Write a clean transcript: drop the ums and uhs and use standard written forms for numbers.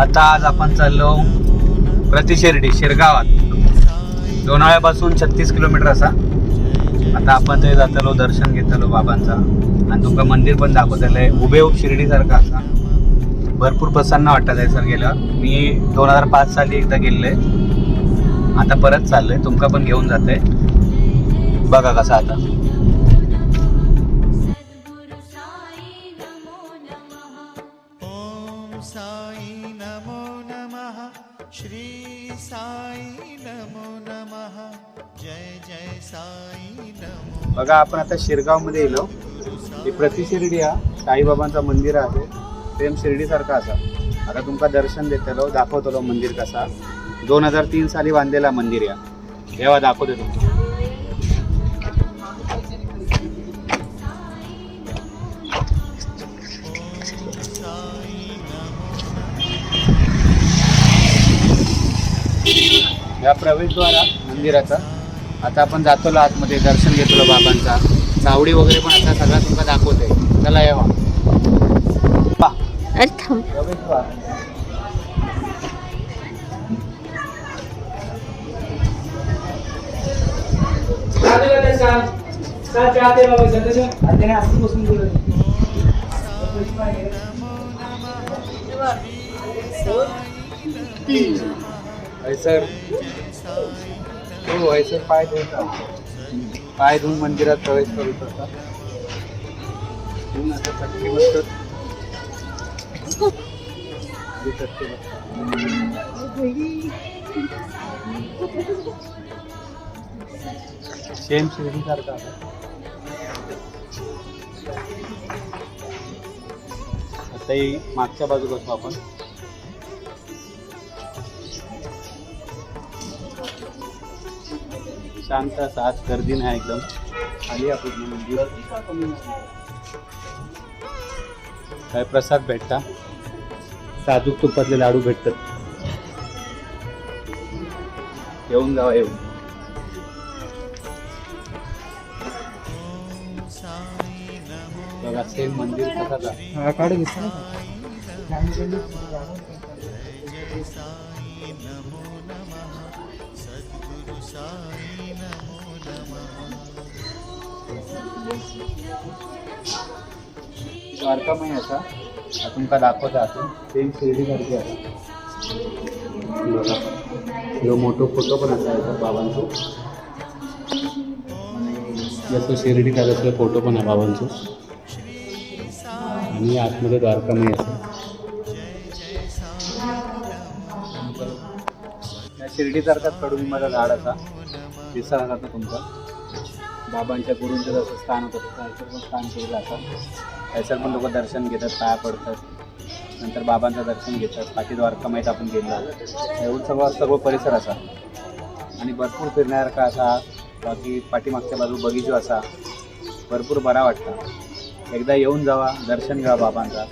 आता आज आपण चाललो प्रतिशिर्डी शिरगावात. लोणावळ्यापासून 36 किलोमीटर असा. आता आपण ते जातलो, दर्शन घेतलो बाबांचा आणि तुमका मंदिर पण दाखवतले. हुबेहूब शिर्डीसारखा असा, भरपूर प्रसन्न वाटतं थंयसर गेल्यावर. मी 2005 साली एकदा गेले, आता परत चाललोय, तुमका पण घेऊन जाते. बघा कसा आता. साई नमो नमः. ॐ साई नमो नमः, श्री साई नमो नमः, जय जय साई नमो. बघा, आपण आता शिरगावमध्ये येलो. ही प्रतिशिर्डी हा साईबाबांचा मंदिर आहे, सेम शिर्डीसारखा असा. आता तुमका दर्शन देतलो, दाखवतलो मंदिर कसा. 2003 साली बांधलेला मंदिर या. तेव्हा दाखवते तुमका. या प्रवेशद्वार हा मंदिराचा. आता आपण जातो आतमध्ये, दर्शन घेतलो बाबांचा. चावडी वगैरे पण आता सगळा तुमका दाखवते. चला येवा. अरे थांब. प्रवेशद्वार. हयसर हो, हयसर पाय धुता, पाय धुवून मंदिरात प्रवेश करू शकता. धुवून असं चटके बसतात. हे चटके बसतात. सेम शिर्डीसारखा आहे. आता ही मागच्या बाजू बसू आपण. शांत असं, आज गर्दी नाही, एकदम खाली आहे पूर्ण मंदिर. काय प्रसाद भेटता, साजूक तुपातले लाडू भेटतात. येऊन जावा येऊन. साई नमो. बघा, सेम मंदिर कसाच आहे. काढू घेतलं ना. जय साई नमो नमः, सद्गुरु साई नमो नमः. द्वारकामय असा हा, तुमका दाखवता आतून. सेम शिर्डीसारखी असा. बघा, ह्यो मोठो फोटो पण असा आहे बाबांचो आणि जसं शिर्डीत आहे तसं फोटो पण आहे बाबांचो. आणि आतमध्ये द्वारकामय असा. या शिर्डीसारखाच कडुलिंबाचा झाड असा दिसायला जातो तुमका. बाबांच्या गुरूंचं जसं स्थान होतं तसं हयसर पण स्थान केलेलं असं. हयसर पण लोक दर्शन घेतात, पाया पडतात, नंतर बाबांचं दर्शन घेतात. पाठी द्वारकामाईत आपण गेलो. एवढं सगळं सगळं परिसर असा आणि भरपूर फिरण्यासारखा असा. बाकी पाठीमागच्या बाजू बगीचो असा, भरपूर बरा वाटता. एकदा येऊन जावा, दर्शन घ्या बाबांचा.